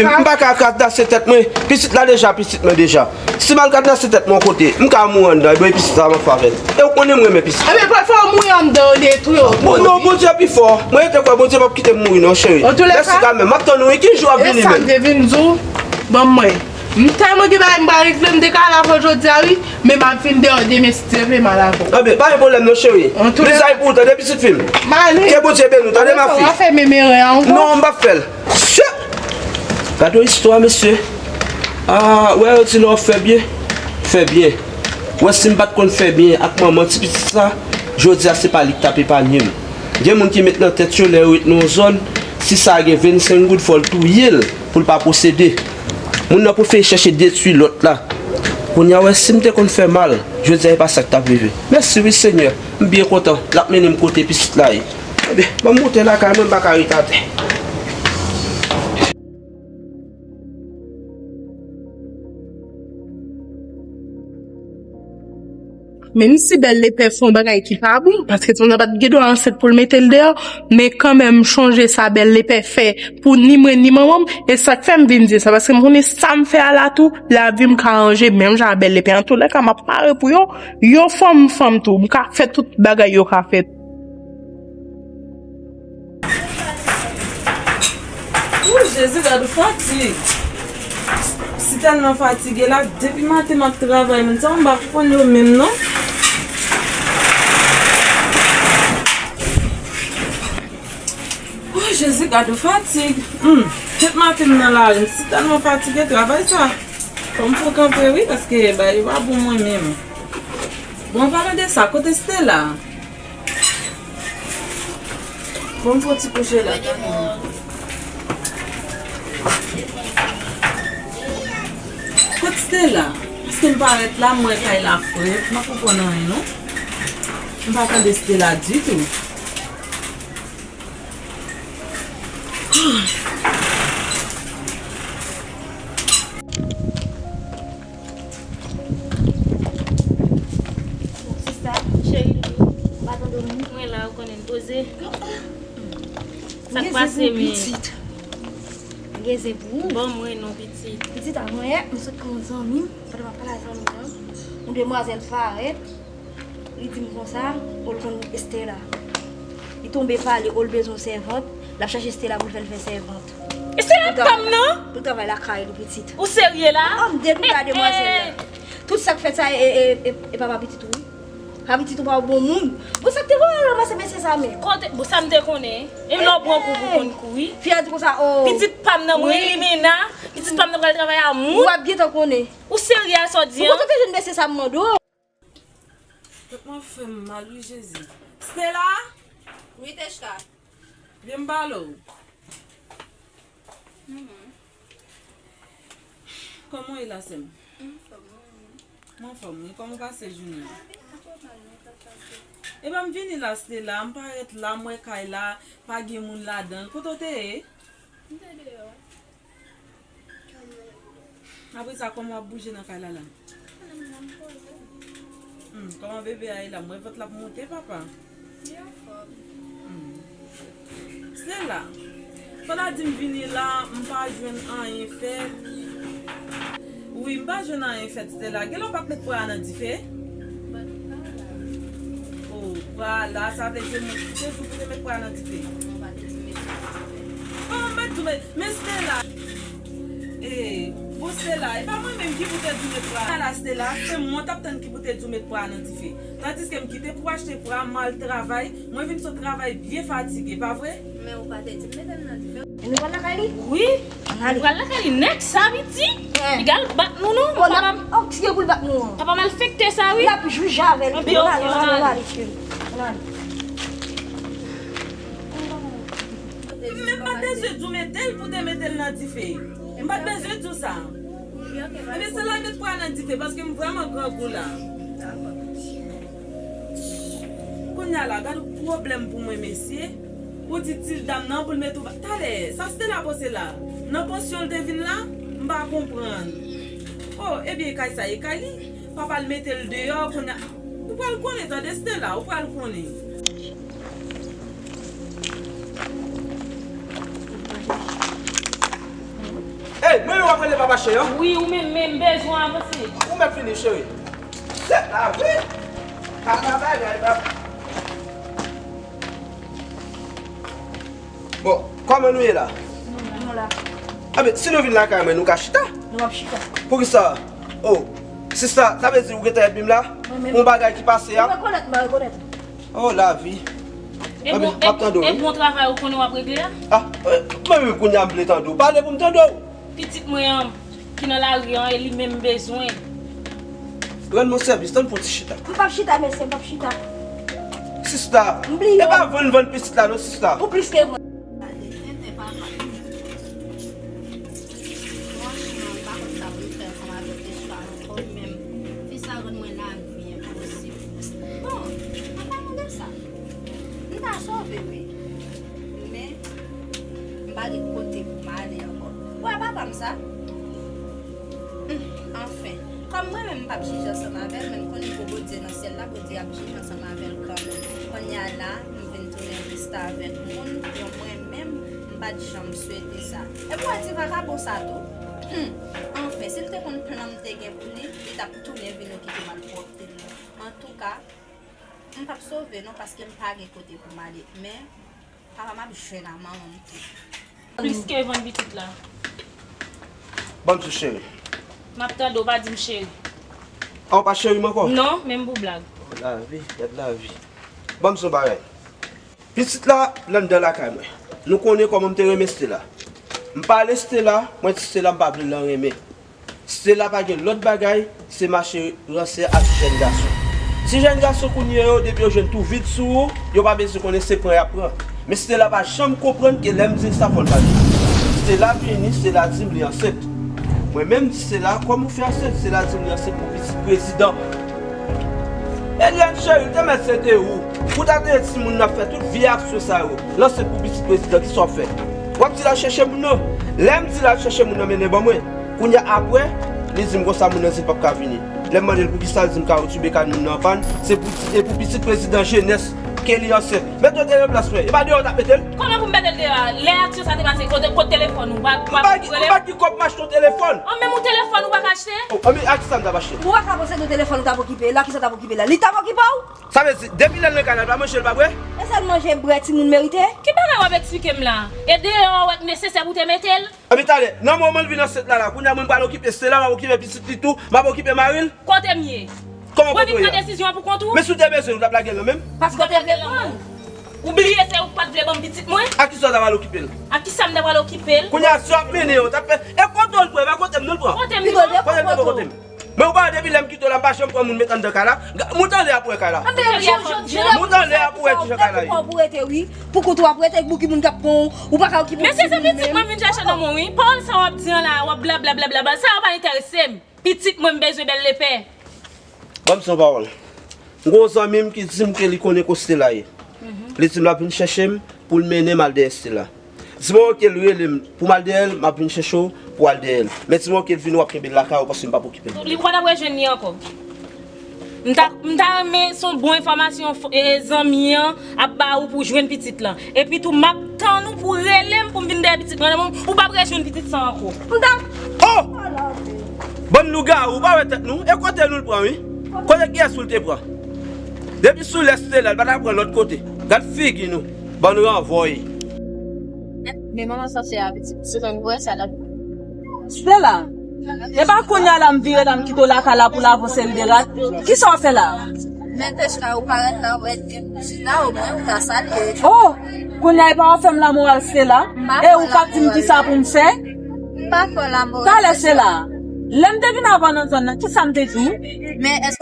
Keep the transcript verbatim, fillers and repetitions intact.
M pa ka kadase tèt mwen. Pitit la deja, pitit mwen deja. Si m al kadase tèt mwen yon kote, m ka mouri anndan, ebyen pitit la m ap fè avè l. E ou konnen m renmen pitit. Ebyen, pafwa w mouri anndan, yo detwi yo. Bon, non, Bondye pi fò. Mwen rete kwè Bondye p ap kite m mouri non, cheri. Mèsi kanmenm. M ap tann ou wi, ki jou w ap vini menm? E sa m te vin di w, ban m mwen. M tèlman gen bagay m pral regle, m te ka la avè w jodi a wi, men m ap vin deyò demen si Dye vle m al avè w. Ebyen, pa gen pwoblèm non, cheri. Lizay pou ou, tande pitit fi m. M ale. Ke Bondye beni w, tande ma fi. W a fè menm erè a ankò. Non, m p ap fè l. Sye! Gade yon istwa, mesye. Ah, wè, yo di lè w ap fè byen, fè byen. Wè, si m pa t konn fè byen ak manman ti pitit sa, jodi a se pa li k t ap epanye m. Gen moun ki met nan tèt yo, lè yo ret nan yon zòn, si sa a gen vennsenk goud, fò l touye l pou l pa posede. Moun nan prefere chèche detwi lòt la. Kounye a, wè, si m te konn fè mal, jodi a, e pa sa k t ap rive. Mèsi wi, Senyè. M byen kontan. L ap mennen m kote pitit la ye. Ebyen, ban m monte lakay mwen, m pa ka ret atè. Menm si Bèl Lepè fè yon bagay ki pa bon, paske timoun nan pa t gen dwa ansent pou l mete l deyò, men kanmenm, m chonje sa Bèl Lepè fè pou ni mwen ni manman m, e sa k fè m vin di sa, paske m konnen sa m fè a la tou, lavi m ka ranje menm jan a Bèl Lepè. Antoulèka, m ap pare pou yo, yo fanm, m fanm tou, m ka fè tout bagay yo ka fè. Ou Jezi, gad ou fatig. Si tèlman fatige la, depi maten m ap travay, moun sa m pa konn yo menm non. Ou Jezi, gad ou fatig. Hmm, depi maten m nan lari, m si tèlman fatige travay sa. Fò m fon kanpe wi, paske bagay yo pa bon mwen menm. Bon, an palan de sa, kote Stella? Bon, m fon ti kouche la. Kot Stella? Paske m parèt la, m wè kay la frèt, m pa konprann anyen non. M pa tande Stella ditou. Sista, cheri doudou, m pa tande w non. Mwen la, ou konnen, poze. Sa k pase menm? Pitit. M gen zen pou ou. Ban mwen non, pitit. Pitit a mwen, m sot kon zanmi m, pandan m ap pale a zanmi m nan, yon demwazèl parèt. Li di m konsa, pou l konn Estela. Li tonbe pale, ou l bezwen sèvant, l ap chache Estela pou l fè l fè sèvant. Estela pa m nan? Pou l travay lakay li, pitit. Ou serye la? Oh, m detwi a demwazèl la. Tout sa k fèt sa, e, e, e, e papa pitit ou wi. Papa pitit ou pa yon bon moun. Bon, sa k te voye w al ranmase mesye sa menm? Kote, bon, sa m te konnen. E lè w pran kou pou konn kouri. Fi a di konsa, oh. Pitit pa m nan, mwen limena. Pitit pa m nan pral travay a moun. W ap gentan konnen. Ou serye a sa w di an? Ou kote w te jwenn mesye sa m mande w? Tèt mwen fè m mal wi Jezi. Stella? Wi, Tèchka. Vin m pale w. Kòman w ye la, sè m? M anfòm, wi. M anfòm, wi. Kòman w pase jounen an? Mwen pa mal non, sa k pase? Epa m vini la, Stella. M parèt la, m wè kay la, pa gen moun ladan l. Kote w te ye? M te deyò. Apre sa, kòman w ap bouje nan kay la la? Hmm, kòman bebe a ye la? M wè vant l ap monte, papa. Li anfòm. Hmm. Stella, fò la di m vini la, m pa jwenn anyen fèt. Wi, m pa jwenn anyen fèt, Stella. Genlè w pa t met pwa a nan dife? Oh, pwa la, sa vle di mwen kite di w pou te met pwa nan dife. Kòman m met di w met, men Stella. Eh, bon Stella, e pa mwen menm ki pou te di w met pwa a la Stella, se mwen t ap tann ki pou te di w met pwa a nan dife. Tandiske m kite pou achte pwa, m al travay, mwen vin sot travay byen fatige, pa vre? Men ou pa te di m mete l nan dife. E nou pral lakay li? Wi. Ann ale. Nou pral lakay li nèt sa, piti. Li gal bat nou non. Oh, papa m, oh, ki gen pou l bat nou an? Papa malfektè sa, wi. L ap jije avè l. Ann ale, ann ale, ann ale. Men m pa t bezwen di w mete l pou te mete l nan dife. M pa t bezwen di w sa. Ebyen, se la met pwa nan dife, paske m vrèman grangou la. Kounye a la, gade pwoblèm pou mwen, mesye. Ou di ti dam nan pou l mete w ba-, talè, sa Stella poste la? Nan pansyon l te vin la? M pa konprann. Oh, ebyen, kay sa e kay li. Papa l mete l deyò, kounye a, ou pral konnen, tande Stella, ou pral konnen. Ey, mwen menm w ap rele papa cheri an? Wi, ou menm, men m bezwen avanse. Ou mèt vini, cheri. Sèt la, wi. Ala bagay, papa. Bon, kòman nou ye la? Nou la. Enben, si nou vin lakay mwen, nou ka chita? Nou p ap chita. Poukisa? Oh, sista, sa vle di ou gentan ènmi m la? Mwen menm. Pou yon bagay ki pase a? Mwen rekonèt, mwen rekonèt. Oh, lavi. E bon, e bon travay ou konnen w ap regle a? Ah, eh, mwen menm kounye a m vle tande w. Pale pou m tande w. Pitit mwen an ki nan lari an, e li menm m bezwen. Rann mwen sèvis, tann pou ti chita. M p ap chita, mesye, m p ap chita. Sista, e pa vann vann pitit la non, sista. Ou plis ke mwen. Franchman, m pa konn sa pou m fè ansanm avèk mesye a ankò, men fi sa rann mwen lavi enposib. Bon, an palan de sa, m ta sove, wi. Men, m pa gen kote pou m ale ankò. Ou wè papa m sa? Humm, anfen, kòm mwen menm m p ap jije ansanm avè l, men m konnen pou Bondye nan syèl la, Bondye ap jije ansanm avè l kanmenm. Kounye a la, m vin tounen reste avèk moun, yon mwen menm, m pa t janm swete sa. Epi w wè ti vakabon sa tou? Humm, anfen, si l te konn plan m te gen pou li, li t ap tounen vin okipe malpwòpte l lan. Antouka, m p ap sove non, paske m pa gen kote pou m ale. Men, papa m ap jwenn a manman m tou. Plis ke vann pitit la. Ban m sou cheri. M ap tande w, pa di m cheri. Ah, ou pa cheri m ankò? Non, menm pou blag. Oh, lavi, gad lavi. Ban m sou bagay. Pitit la, l anndan lakay mwen. Nou konnen kòman m te renmen Stella. M pale Stella, mwen di Stella m pa vle l nan renmen. Stella pa gen lòt bagay, se mache ransè ak ti jèn gason. Ti jèn gason kounye yo, depi yo jwenn tou vid sou ou, yo pa bezwen konnen se pran y ap pran. Men Stella pa janm konprann ke lè m di l sa fò l pa di. Stella vini, Stella di m li ansent. Mwen menm di Stella, kòman w fè ansent? Stella di m li ansent pou pitit prezidan. Eliane cheri, te mèt se te ou. Pou ta te timoun nan ap fè tout vye aksyon sa yo. L ansent pou pitit prezidan, kisa w ap fè? W ap di l al chèche moun nan. Lè m di l al chèche moun nan mennen ban mwen. Kounye a apre, li di m konsa moun nan di l p ap ka vini. Lè m mande l poukisa, l di m kawoutchou bekàn moun nan anpàn, se pou, se pou pitit prezidan jenès ke li ansent. Mete w te nan plas mwen. E pa deyò w t ap mete l? Kòman pou m mete l deyò a? Lè aksyon sa te pase, kote, kote telefòn ou? Ou pa, ou pa, ou pa rele m? M pa gen kòb m achte yon telefòn. An, menm yon telefòn ou pa ka achte? Oh, anben, a kisa m t ap achte? Ou pa ka posede yon telefòn ou t ap okipe l, a kisa w t ap okipe l la? Li t ap okipe w? Sa vle di, depi lè l nan kay la, l pa manje, l pa bwè? E sèl manje, bwè, timoun merite? Ki bagay w ap eksplike m la? E deyò a w wè k nesesè pou w te mete l? Anben talè, nan moman l vin ansent la, la, kounye a mwen m pral okipe Stella, m ap okipe pitit li tou, m ap okipe mari l. Kote m ye? Kòman kote w ye a? Mwen vin pran desizyon an pou kont ou? Men si w te bezwen l, ou t ap lage l nan men m? Paske w te vle pran l. Ou bliye se ou k pa t vle ban m pitit mwen? A kisa w ta pral okipe l? A kisa m ta pral okipe l? Kounye a, si w ap mennen yo, w t ap fè. E kote w l pran? E pa kote m non l pran. Kote m li pran? Kote m pran? Kote m? Men ou pa wè depi lè m kite w la, m pa janm pran moun met anndan kay la. Ga-, moute anlè a pou wè kay la. Anben, jodi a, moute anlè a pou wè kijan kay la ye. Pou kont ou rete, wi. Pou kont ou ap rete, pou ki moun k ap pran w, ou pa ka okipe w. Men se, se pitit mwen m vin chèche nan men w, wi. Pawòl sa w ap di an la, w ap blabla, blabla, blabla. Sa yo pa enterese m. Pitit mwen, m bezwen bèl lepè. Ban m se yon pawòl. M gen yon zanmi m ki di m ke li konnen kote Stella ye. Li di m l ap vin chèche m pou l mennen m al dèyè Stella. Di m oke, l rele m pou m al dèyè l, m ap vin chèche w pou w al dèyè l. Men di m oke, l vini, w ap kenbe l lakay ou paske m p ap okipe l. Li, ou pa t ap rejwenn li ankò. M ta, m ta renmen se yon bon enfòmasyon, f-, e, zanmi an ap ba ou pou jwenn pitit lan. Epi tou, m ap tann ou pou w rele m pou m vin dèyè pitit mwen. Ou p ap rejwenn pitit sa ankò. M ta... Oh! Bann lougawou, ou pa wè tèt nou? E kote nou l pran, wi? Kote kiyès ou l te pran? Depi sou lè Stella, l pa ta pran lòt kote. Gad figi nou, bann ranvòy. Men manman sansè a pitit, se tankou wè sa l ap... Stella, e pa kounye a la m vire la m kite w lakay la pou l avanse l derat. Kisa w ap fè la? Men Tesla, ou parèt la, ou wè, la, omwen ou ta salye. Oh, kounye a e pa w ap fè m lamoral Stella? E ou k ap di m kisa pou m fè? M pa fè w lamoral. Talè Stella, lè m te vin avè w nan zòn nan, kisa m te di w? Men èske